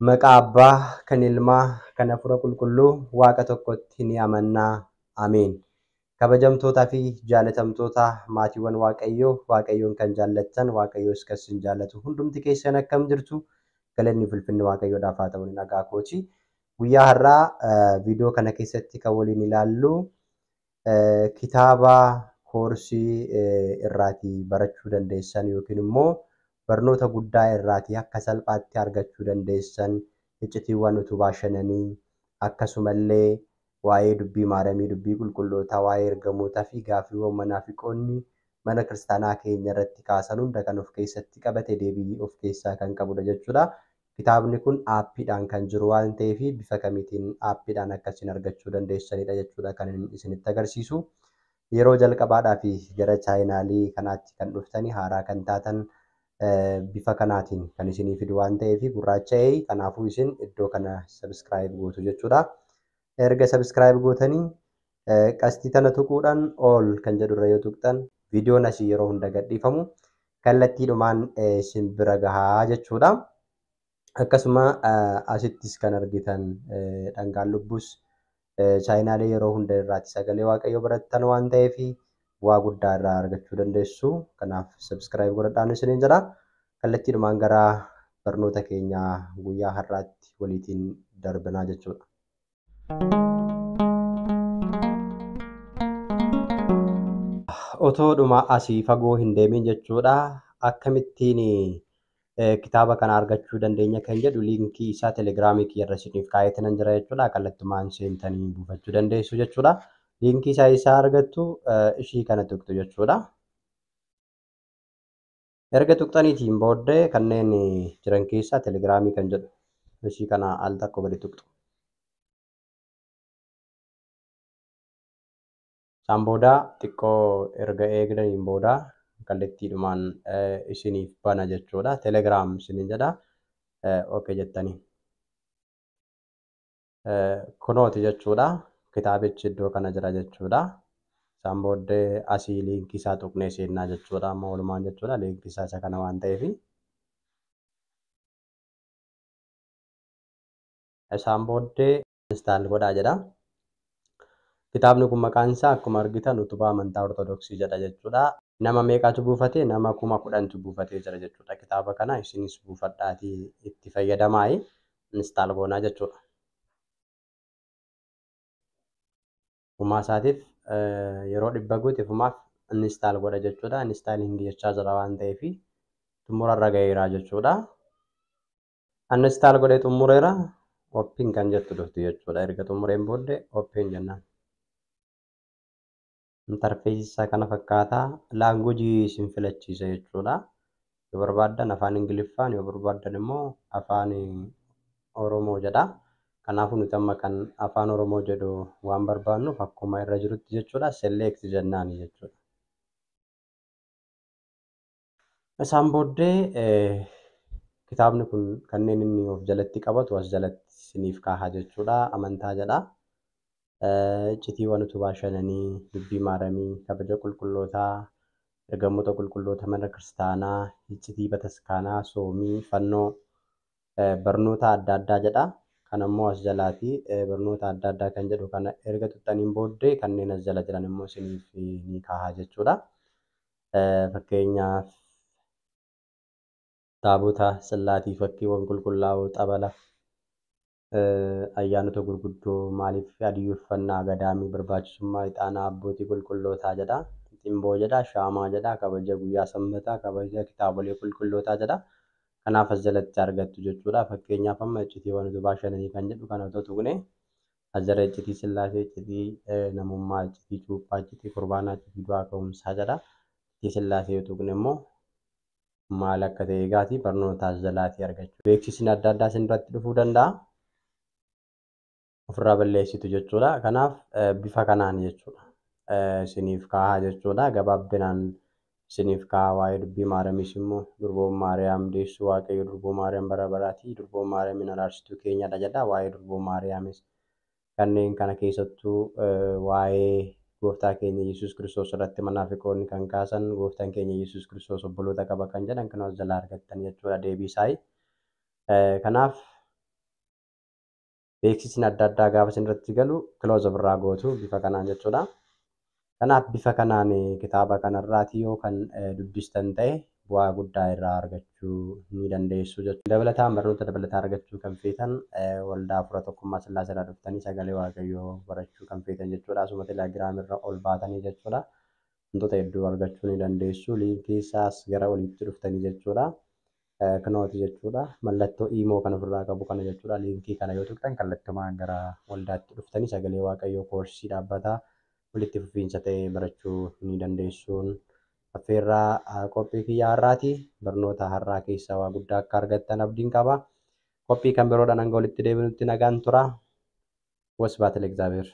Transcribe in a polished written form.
Maqaa Abbaa kan Ilmaa kan Hafuura Qulqulluu Waaqa tokkotti ni amannaa. Ameen. Kabajamtootaa fi jaalatamtoota maatiiwwan Waaqayyoo, Waaqayyoon kan jaallattan, Waaqayyoos kan isin jaallatu hundumti keessan akkam jirtu? Galanni ulfinni Waaqayyoodhaaf haa ta'u, nagaa kooti. Guyyaa har'aa viidiyoo kana keessatti kan waliin ilaallu kitaaba koorsii irraatii barachuu dandeessan yookiin immoo barnoota guddaa irraatii akka salphaatti argachuu dandeessan, iccitiiwwan utubaa shananii, akkasumallee waa'ee dubbii maaramii, dubbii qulqullootaa, waa'ee ergamootaa fi gaaffiiwwan manaafiqoonni mana kiristaanaa keenya irratti kaasan hunda kan of keessatti qabate, deebii of keessaa kan qabudha jechuudha. Kitaabni kun aappiidhaan kan jiru waan ta'eef, bifa kamiitiin aappiidhaan akkasiin argachuu dandeessanidha jechuudha kan isinitti agarsiisu. Yeroo jalqabaadhaa fi gara chaayinaalii kanaatti kan dhuftanii haaraa kan taatan, bifa kanaatiin kan isinii fidu waan ta'eef gurraacha'ee, kanaafuu isin iddoo kana subscribe gootu jechuudha. Erga subscribe gootanii qastii tana tuquudhaan all kan jedhurra yoo tuqxan, viidiyoon asii yeroo hunda gadhiifamu kallattiidhumaan isin bira gahaa jechuudha. Akkasuma asittis kan argitan dhangaan lubbus chaayinaalee yeroo hunda irraati sagalee Waaqayyoo barattan waan ta'eef bu'aa guddaa irraa argachuu dandeessu. Kanaaf subscribe godhadhaan isiniin jedha. Kallattiidhumaan gara barnoota keenyaa guyyaa har'aatti waliitiin darbinaa jechuudha. Otoodhuma asii fagoo hin deemin jechuudha. Akkamittiin kitaaba kana argachuu dandeenya kan jedhu liinkii isaa telegiraamii kiyya irra isiniif kaa'eetiin jira jechuudha. Kallattumaan seentanii buufachuu dandeessu jechuudha. Liinkii isaa isaa argattu ishii kana tuqxu jechuudha. Erga tuqxaniitiin booddee kanneen jiran keessaa telegiraamii kan jedhu ishii kana al tokko gadi tuqxu. Isaan booda xiqqoo erga eegdaniin booda kallattiidhumaan isiniif bana jechuudha. Telegiraam isiniin jedha. Okay jettanii. Kunooti jechuudha. Kitaabichi iddoo kana jira jechuudha. Isaan booddee asii liinkii isaa tuqnee seennaa jechuudha. Amma walumaan jechuudha. Liinkii isaa isa kana waan ta'eef. Isaan booddee install godhaa jedha. Kitaabni kun maqaan isaa akkuma argitan Utubaa Amantaa Ortodoksii jedha jechuudha. Nama meeqatu buufate? Nama 10,000tu buufatee jira jechuudha. Kitaaba kana isinis buufadhaatii itti fayyadamaayi. Install goonaa jechuudha. Umaa isaatiif yeroo 100 guute ifumaaf install godha jechuudha. Installing jechaa jira waan ta'eef xumurarra gaheera jechuudha. Install godhee xumureera. Open kan jettu dhufti jechuudha. Erga xumureen booddee open jennaan. Interfeesii isaa kana fakkaata. Laanguujii isin filachiisa jechuudha. Yoo barbaaddan afaan Ingiliffaan, yoo barbaaddan immoo afaan Oromoo jedha. Kanaafuu nuti amma kan afaan Oromoo jedhu waan barbaannuuf akkuma irra jirutti jechuudha. Select jennaani jechuudha. Isaan booddee kitaabni kun kanneen inni of jalatti qabatu as jalatti isiniif kaaha jechuudha. Amantaa jedha. Iccitiiwwan utubaa shananii, dubbii maaramii, kabaja qulqullootaa, ergamoota qulqulloota mana kiristaanaa, iccitii bataskaanaa, soomii, fannoo, barnoota adda addaa jedha. Kan ammoo as jalaati barnoota adda addaa kan jedhu kana erga tuqxaniin booddee kanneen as jala jiran immoo isiniif ni kaaha jechuudha. Fakkeenyaaf taabota, sillaatii, fakkiiwwan qulqullaa'oo, xabala, ayyaanota gurguddoo, maaliif adii uffannaa, gadaamii, barbaachisummaa ixaanaa, abbootii qulqullootaa jedha. Ximboo jedha, shaamaa jedha, kabaja guyyaa sanbataa, kabaja kitaabolee qulqullootaa jedha. Kanaaf as jalatti argattu jechuudha. Fakkeenyaaf amma iccitiiwwan utubaa shananii kan jedhu kana otoo tuqne, as jala iccitii sillaasee, iccitii namummaa, iccitii cuuphaa, iccitii qurbaanaa, iccitii du'aa ka'umsaa jedha. Iccitii sillaasee yoo tuqne immoo maal akka ta'e egaati barnoota as jalaatii argachuu. Beeksisni adda addaa isin irratti dhufuu danda'a. Ofirraa balleessitu jechuudha. Kanaaf bifa kanaan jechuudha. Isiniif kaahaa jechuudha. Gabaabbinaan isiniif kaahaa. Waa'ee dubbii maaramiis immoo durboon Maariyaam deessuu Waaqayyo, durboo Maariyaam bara baraatii, durboo Maariyaamiin araarsituu keenyadha jedha. Waa'ee durboo Maariyaamis kanneen kana keessattuu waa'ee gooftaa keenya Yesuus Kiristoos irratti manaafiqoonni kan kaasan, gooftaan keenya Yesuus Kiristoos obboloota qaba kan jedhan kan as jalaa argattan jechuudha deebii isaa. Kanaaf Beeksisni adda addaa gaafa isin irratti galu close ofirraa gootu bifa kanaan jechuudha. Kanaaf bifa kanaan kitaaba kanarraati yoo kan dubbistan ta'e bu'aa guddaa irraa argachuu ni dandeessu jechuudha. Dabalataan barnoota dabalataa argachuu kan feetan waldaa Hafuura Tokkummaa Sillaasee irraa dhuftanii sagalee Waaqayyoo barachuu kan feetan jechuudha. Asuma Telegiraam irra ol baatanii jechuudha. Wantoota hedduu argachuu ni dandeessu. Liinkii isaas gara oliitti dhuftanii jechuudha. Kunooti jechuudha. Mallattoo iimoo kan ofirraa qabu kana jechuudha. Liinkii kana yoo tuqxan kallattumaan gara waldaatti dhuftanii sagalee Waaqayyoo koorsii dhaabbataa walitti fufiinsa ta'e barachuu ni dandeessuun affeerraa qophii kiyya har'aati. Barnoota har'aa keessaa waa guddaa akka argattan abdiin qaba. Qophii kan biroodhaan hanga walitti deebinutti nagaan tura. Wasbaat Legzaabeer.